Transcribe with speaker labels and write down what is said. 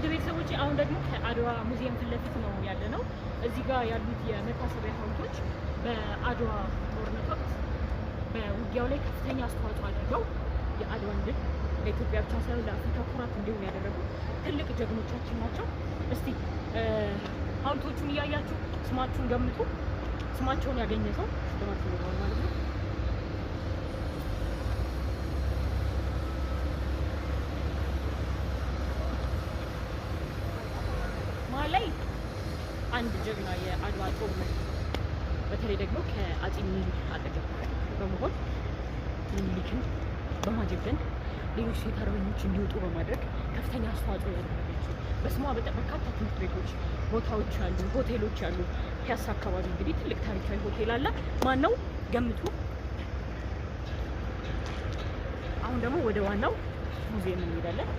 Speaker 1: ውድ ቤተሰቦቼ አሁን ደግሞ ከአድዋ ሙዚየም ፊት ለፊት ነው ያለ ነው። እዚህ ጋር ያሉት የመታሰቢያ ሐውልቶች በአድዋ ጦርነት ወቅት በውጊያው ላይ ከፍተኛ አስተዋጽኦ አድርገው የአድዋን ድል ለኢትዮጵያ ብቻ ሳይሆን ለአፍሪካ ኩራት እንዲሆን ያደረጉ ትልቅ ጀግኖቻችን ናቸው። እስቲ ሐውልቶቹን እያያችሁ ስማችሁን ገምቱ። ስማቸውን ያገኘ ሰው ሽልማት ይኖረዋል ማለት ነው። መሀል ላይ አንድ ጀግና የአድዋ ጦር መሪ በተለይ ደግሞ ከአፄ ምኒልክ አጠገብ በመሆን ምኒልክን በማጀገን ሌሎች ሴት አርበኞች እንዲወጡ በማድረግ ከፍተኛ አስተዋጽኦ ያደረገችው በስሟ በጣም በርካታ ትምህርት ቤቶች፣ ቦታዎች አሉ፣ ሆቴሎች አሉ። ፒያሳ አካባቢ እንግዲህ ትልቅ ታሪካዊ ሆቴል አለ። ማን ነው ገምቱ። አሁን ደግሞ ወደ ዋናው ሙዚየም እንሄዳለን።